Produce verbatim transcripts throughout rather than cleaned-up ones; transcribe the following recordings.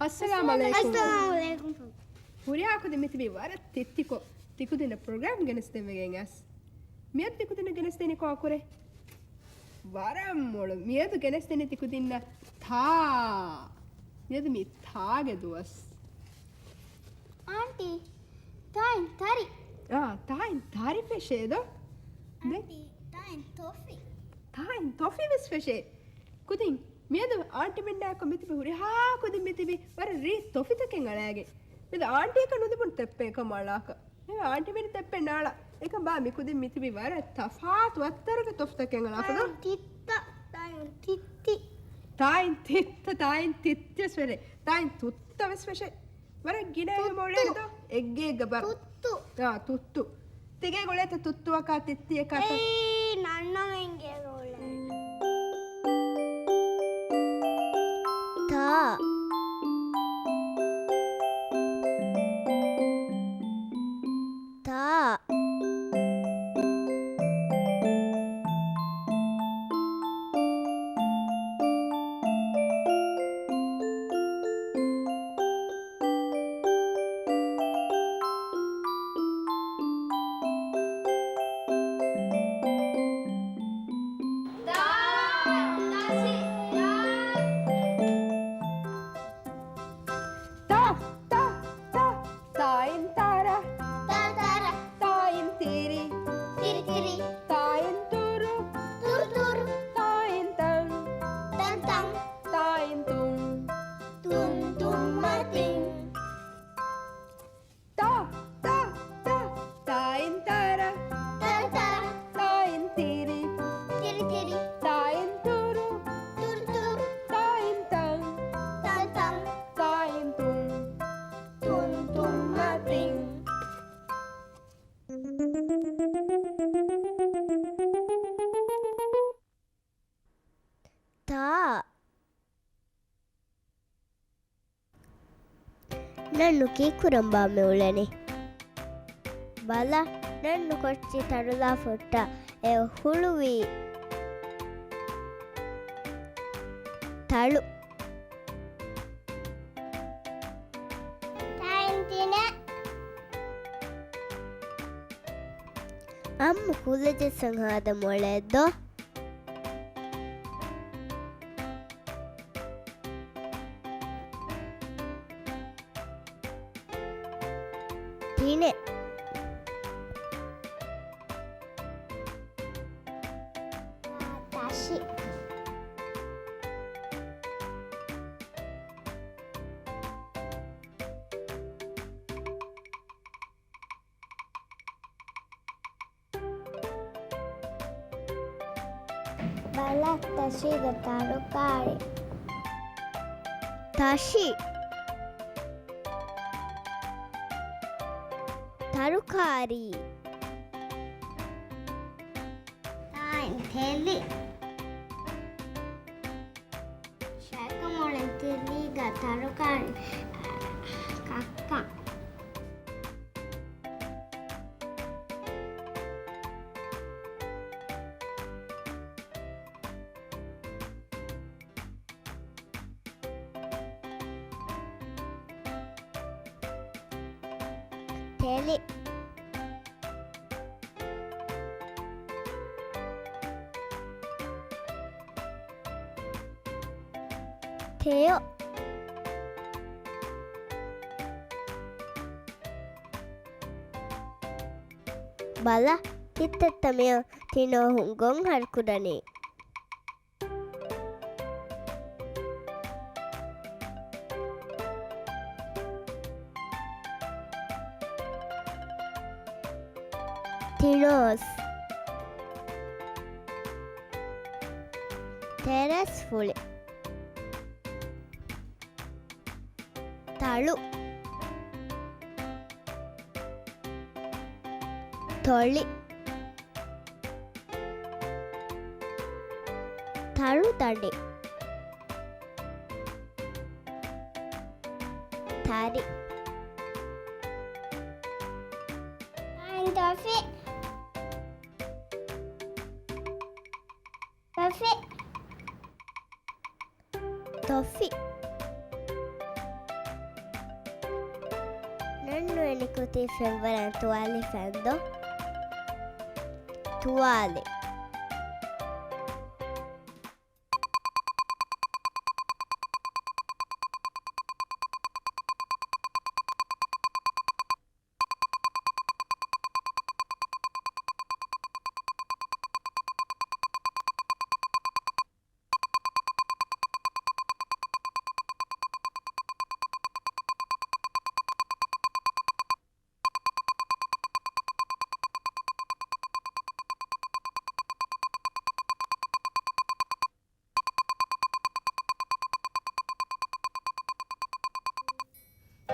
އައްސަލާމު ޢަލައިކުމް. އައްސަލާމު ޢަލައިކުމް. ހުރިހާ ކުދިން މިތިބީ ވަރަށް ތިއްތިކޮށް، ތިކުދިންނަށް ޕްރޮގްރާމް ގެނެސްދެވިގެން އައިސް. މިއަދު ތިކުދިންނަށް ގެނެސްދޭނީ ކޮބާކުރެ؟ ވަރަށް މޮޅު. މިއަދު ގެނެސްދޭނީ ތިކުދިންނަށް ތާ. މިއަދު މީ ތާގެ ދުވަސް. އާންޓީ، ތާއިން ތަރި. އާ، ތާއިން ތަރި ފެށޭ ދޯ. ދެ- އާންޓީ، ތާއިން ތޮފި. ތާއިން ތޮފި ވެސް ފެށޭ. ކުދިން، މިއަދު އާންޓިމެންނާއެކު މިތިބި ހުރިހާ ކުދިން މިތިބި ވަރަށް ރީތި ތޮފިތަކެއް އަޅައިގެން. މިއަދު އާންޓީއަކަށް ނުލިބުނު ތޮފިތަކެއް އެކަމަށް އަޅާކަށް. މި އާންޓިމެން ތޮފިތައް އަޅާ. އެކަމް ބާ މި ކުދިން މިތިބި ވަރަށް ތަފާތު އަތްތަރުގެ ތޮފިތަކެއް އަޅާފަ ދޯ. ތާއިން ތިއްތަ، ތާއިން ތިއްތި. ތާއިން ތިއްތަ، ތާއިން ތިއްތި ވެސް ފެށޭ. ތާއިން ތުއްތަ ވެސް ފެށޭ. ވަރަށް ގިނަ ތުއްތު. އެއްގެ އެއްގަ ބަރު. ތުއްތު. އާ، ތުއްތު. ތިގޭ ގުޅޭތަ ތުއްތުއަކާ ތިއްތިއަކާ ތަ- އޭ، ނަންނަމެންގޭ ގުޅޭ. ތާ. ތާ. ތާ، ތާ، ތާ، ތާއިން ތަރަ. ތަރަ، ތަރަ. ތާއިން ތިރި. ތިރި، ތިރި. ތާއިން ތުރު. ތުރު، ތުރު. ތާއިން ތަން. ތަން، ތަން. ތާއިން ތުން. ތުން، ތުން މަތިން. ތާ، ތާ، ތާ، ތާއިން ތަރަ. ތަރަ، ތަރަ. ތާއިން ތިރި. ތިރި، ތިރި. ތާއިން ތުރު. ތުރު، ތުރު. ތާއިން ތަން. ތަން، ތަން. ތާއިން ތުން. ތުން، ތުން މަތިން. ތާ. ނަންނު ކީއްކުރަންބާ މި އުޅެނީ؟ ބަލަ، ނަންނު ކޮއްޗި ތަޅުލާ ފުއްޓާ އެ ހުޅުވީ ތަޅު. ތާއިން ތިނެއް. އައްމު ކުލަޖައްސަން ހާދަ މޮޅޭ ދޯ. ތިނެއް. ތަށި. ބަލަ، ތަށީގަ ތަރުކާރި. ތަށި. ތަރުކާރީ. ތާއިން ތެލި. ޝައިކަ މޮޅެން ތެލީގަ ތަރުކާރި ކައްކަން. ތެލި. ތެޔޮ. ބަލަ، ތިއްތައްތަ މިއޮ ތިނޯ ހުން ގޮން ހަރުކުރަނީ. ތިނޯސް. ތެރަސްފުޅި. ތަޅު. ތޮޅި. ތަޅުދަނޑި. ތަރި. ތޮފި. ތޮފި. ތޮފި. ކުދި ފެންވަރަށް ތުވާލެ ފެންދޯ. ތުވާލެ.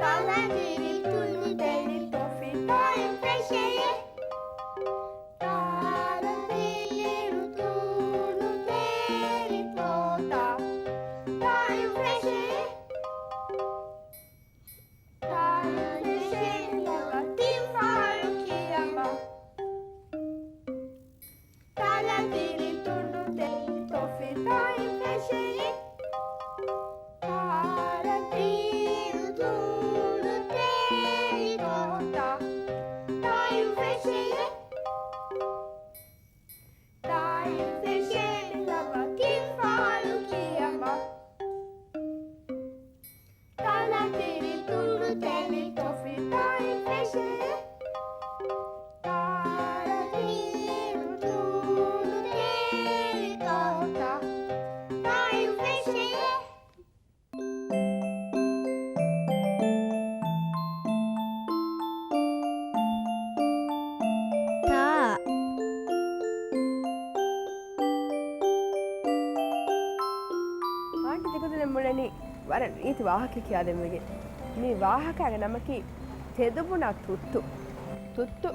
ތާލަ ދިރި ތުނޑު ތެރި ޓޮފީ ތާއިން ފެށެޔޭ. ތާލަ ދިރި ތުނޑު ތެރި ތޯތާ ތާއިން ފެށެޔޭ. ތާއިން ފެށޭ ތިން ފާޅު ކިޔަމާ. ތާލަ ދިރި ތުނޑު ތެރި ޓޮފީ ތާއިން ފެށެޔޭ. ތާލަ ދިރި ތުނޑު ތެރި ތޯތާ ތާއިން ފެށެޔޭ. ތާއިން ފެށޭ ތިން ފާޅު ކިޔަމާ. ތާލަ ދިރި ތުނޑު ތެރި ޓޮފީ ތާއިން ފެށެޔޭ. ތާލަ ދިރި ތުނޑު ތެރި ތޯތާ ތާއިން ފެށެޔޭ. ތާ. އާންޓީ ތިކުދިންނަށް މިއުޅެނީ ވަރަށް ރީތި ވާހަކަ ކިޔާދެންވެގެން. މި ވާހަކައިގެ ނަމަކީ ތެދުބުނާ ތުއްތު. ތުއްތު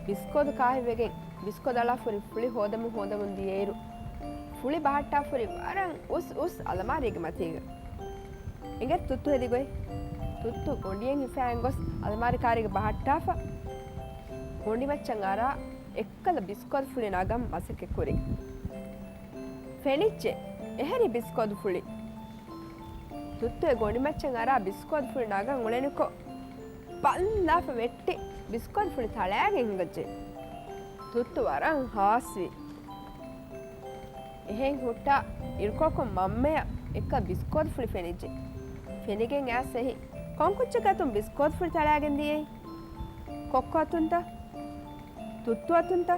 ބިސްކޯދު ކާހިތްވެގެން، ބިސްކޯދު އަޅާފަ ހުރި ފުޅި ހޯދަމުން ހޯދަމުން ދިޔައިރު، ފުޅި ބަހައްޓާފަ ހުރި ވަރަށް އުސް އުސް އަލަމާރީގެ މަތީގަ. އެނގޭތަ ތުއްތު ހެދި ގޮތް؟ ތުއްތު ގޮނޑިއެއް ހިފައިގެން ގޮސް އަލަމާރި ކާރީގަ ބަހައްޓާފަ، ގޮނޑިމައްޗަށް އަރާ އެއްކަލަ ބިސްކޯދު ފުޅި ނަގަން މަސައްކަތްކުރި. ފެނިއްޖެ އެހެރީ ބިސްކޯދު ފުޅި. ތުއްތު އެ ގޮނޑިމައްޗަށް އަރާ ބިސްކޯދު ފުޅި ނަގަން އުޅެނިކޮށް، ބައްލާފަ ވެއްޓި ބިސްކޯދު ފުޅި ތަޅާގެން ހިނގައްޖެ. ތުއްތު ވަރަށް ހާސްވި. އެހެން ހުއްޓާ އިރުކޮޅަކުން މަންމަޔަށް އެއްކަލަ ބިސްކޯދު ފުޅި ފެނިއްޖެ. ފެނިގެން އައިސް އެހި، ކޮން ކުއްޖެއްގެ އަތުން ބިސްކޯދު ފުޅި ތަޅާގެން ދިޔައީ؟ ކޮއްކޮ އަތުންތަ؟ ތުއްތު އަތުންތަ؟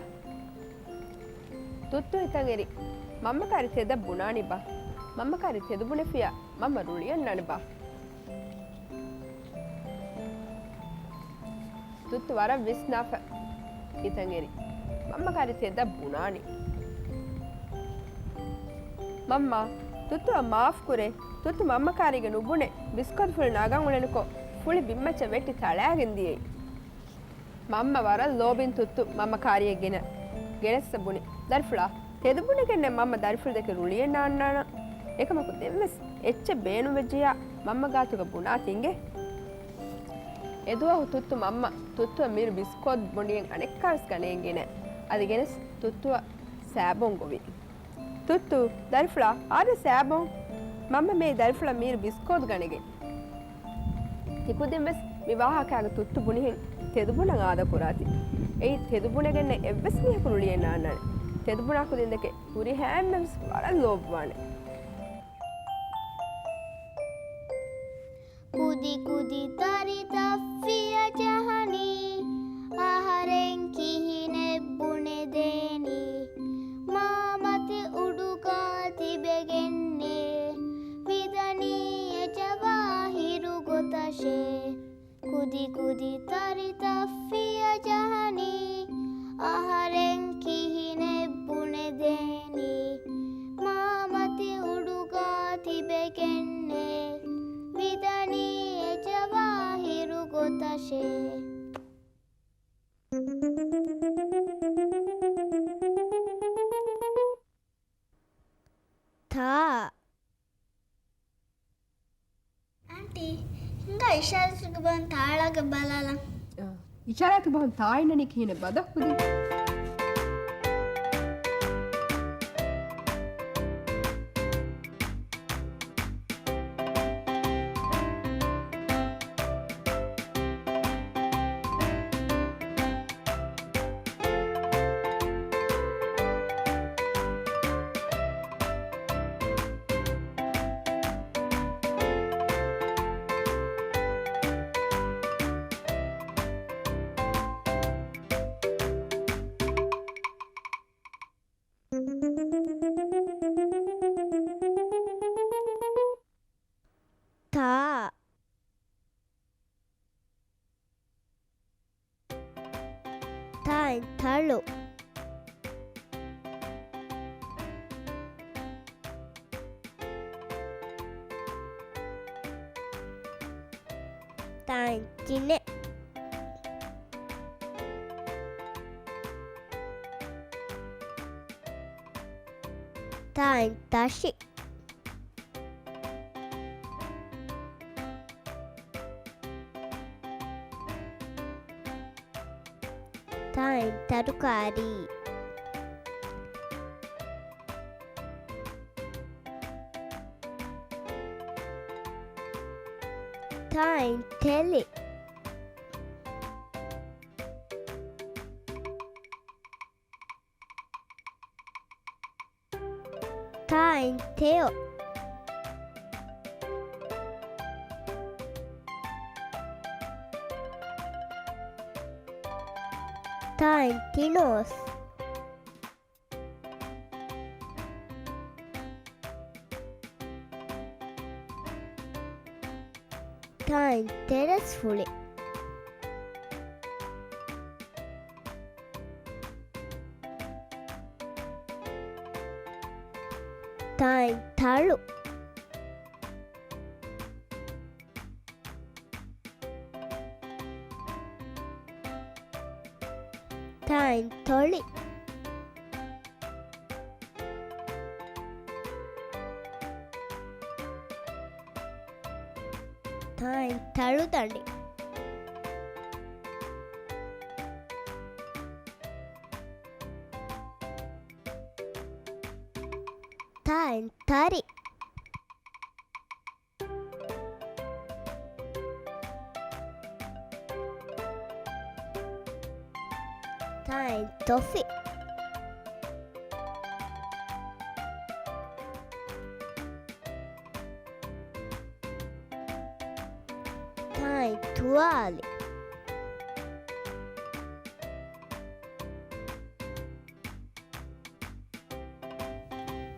ތުއްތު ހިތަށް އެރި، މަންމަ ކާރި ތެދަށް ބުނާނީ ބާ؟ މަންމަ ކާރި ތެދު ބުނެފިޔާ މަންމަ ރުޅިއަންނާނެ ބާ؟ ތުއްތު ވަރަށް ވިސްނާފަ ހިތަށް އެރި، މަންމަ ކާރި ތެދަށް ބުނާނީ. މަންމާ، ތުއްތުއަށް މާފްކުރޭ. ތުއްތު މަންމަ ކާރީގެ ނުބުނެ ބިސްކޯދު ފުޅި ނަގަން އުޅެނިކޮށް، ފުޅި ބިންމައްޗަށް ވެއްޓި ތަޅާގެން ދިޔައީ. މަންމަ ވަރަށް ލޯބިން ތުއްތު މަންމަ ކާރިއަށް ގެނަ، ގެނެއްސަ ބުނި. ދަރިފުޅާ، ތެދު ބުނެގެންނެއް މަންމަ ދަރިފުޅު ދެކެ ރުޅިއެއް ނާންނާނަން. އެކަމަކު ދެންވެސް އެއްޗެއް ބޭނުންވެއްޖެޔާ މަންމަ ގާތުގަ ބުނާތި އިނގޭ. އެދުވަހު ތުއްތު މަންމަ ތުއްތުއަށް މީރު ބިސްކޯދު ބޮނޑިއެއް އަނެއްކާވެސް ގަނެގެން ގެނަ. އަދި ގެނެސް ތުއްތުއަށް ސާބޯން ގޮވި. ތުއްތު، ދަރިފުޅާ، އާދެ ސާބޯން. މަންމަ މޭ ދަރިފުޅަށް މީރު ބިސްކޯދު ގަނެގެން. ތިކުދިން ވެސް މި ވާހަކައިގެ ތުއްތު ބުނިހެން ތެދު ބުނަން އާދަކުރާތި. އެއީ ތެދު ބުނެގެންނެއް އެއްވެސް މީހަކު ރުޅިއެއް ނާންނާނެ. ތެދު ބުނާ ކުދިން ދެކެ ހުރިހާ އެންމެން ވެސް ވަރަށް ލޯބިވާނެ. ކުދި ކުދި ތަރިތައް ފިޔަ ޖަހަނީ، އަހަރެން ކިހިނެއް ބުނެދޭނީ؟ މާމަތި އުޑުގަ ތިބެގެންނޭ، މިދަނީ އެ ޖަވާހިރު ގޮތަށޭ. ކުދި ކުދި ތަރިތައް ފިޔަ ޖަހަނީ، އަހަރެން ކިހިނެއް ބުނެދޭނީ؟ މާމަތި އުޑުގަ ތިބެގެންނޭ، މިދަނީ އެ ޖަވާހިރު ގޮތަށޭ. ތާ. އާންޓީ، ހިނގާ އިޝާރާތުގެ ބަހުން ތާޅާގަ ބަލާލަން. އާ، އިޝާރާތުގެ ބަހުން ތާއިންނަނީ ކިހިނެއް ބަދަ ކުދިން؟ ތާއިން ތަޅު. ތާއިން ތިނެއް. ތާއިން ތަށި. ތާއިން ތަރުކާރީ. ތާއިން ތެލި. ތާއިން ތެޔޮ. ތާއިން ތިނޯސް. ތާއިން ތެރަސްފުޅި. ތާއިން ތަޅު. ތާއިން ތޮޅި. ތާއިން ތަޅުދަނޑި. ތާއިން ތަރި. ތާއިން ތޮފި. ތާއިން ތުވާލި.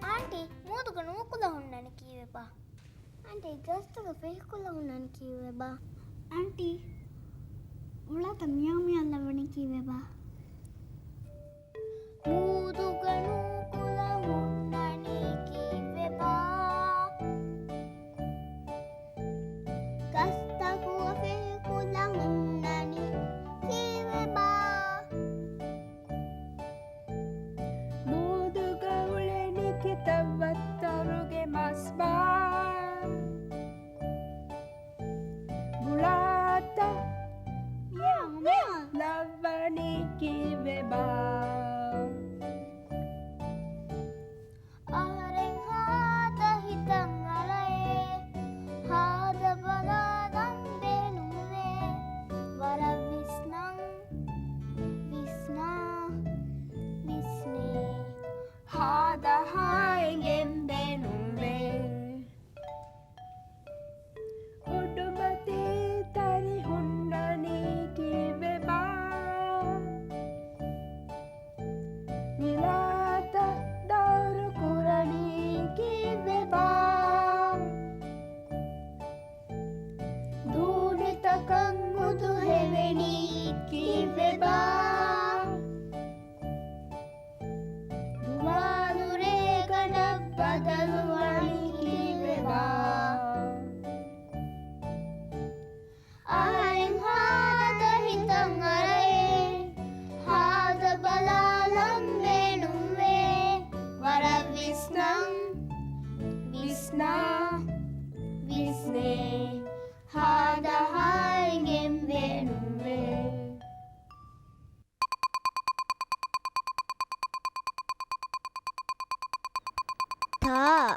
އާންޓީ، މޫދުގަ ނޫކުލަ ހުންނަނީ ކީއްވެބާ؟ އާންޓީ، ގަސްތުގަ ފިހިކުލަ ހުންނަނީ ކީއްވެބާ؟ އާންޓީ، އުޅާތަ މިޔާ މިޔާ ލައްވަނީ ކީއްވެބާ؟ މޫދުގަ ނޫކުލަ ހުންނަނީ ކީއްވެބާ؟ ގަސްތަކުގަ ފިހިކުލަ ހުންނަނީ ކީއްވެބާ؟ މޫދުގަ އުޅެނީ ކިތައް ވައްތަރުގެ މަސްބާ؟ ބުޅާތަ މިޔާ މިޔާ ލައްވަނީ ކީއްވެބާ؟ އަހަރެން ހާދަ ހިތަށް އަރައޭ، ހާދަ ބަލާލަން ބޭނުންވޭ. ވަރަށް ވިސްނަން، ވިސްނާ، ވިސްނޭ. ހާދަ ހާއެނގެން ބޭނުންވޭ. އުޑުމަތީ ތަރި ހުންނަނީ ކީއްވެބާ؟ ނިލާތައް ދައުރު ކުރަނީ ކީއްވެބާ؟ ދޫނިތަކަށް އުދުހެވެނީ ކީއްވެބާ؟ ދުވާލުރޭ ގަނޑަށް ބަދަލުވަނީ ކީއްވެބާ؟ އަހަރެން ހާދަ ހިތަށް އަރައޭ، ހާދަ ބަލާލަން ބޭނުންވޭ. ވަރަށް ވިސްނަން، ވިސްނާ، ވިސްނޭ. ހާދަ ހާއެނގެން ބޭނުންވޭ. ތާ.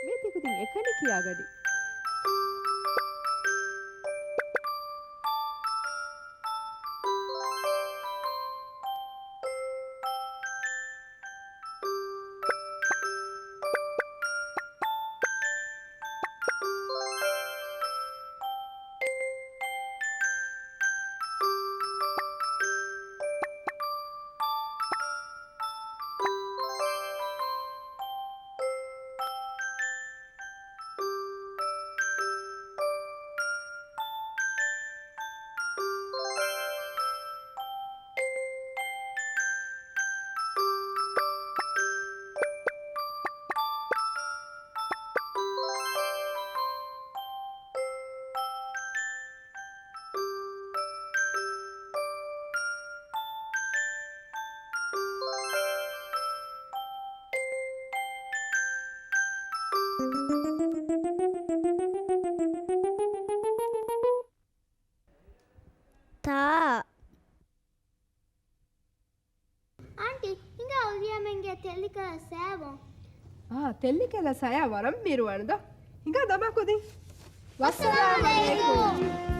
މި ތިކުދިން އެކަނި ކިޔާގަޑި. އާންޓީ، ހިނގާ އުލިޔަމެންގެ ތެއްލިކަލަ ސަޔާ ބޯން. އާ، ތެއްލިކަލަ ސަޔާ ވަރަށް މިރުވާނެ ދޯ. ހިނގާ ދަމާ ކުދިން. ވައްސަލާމް އަލައިކުމް.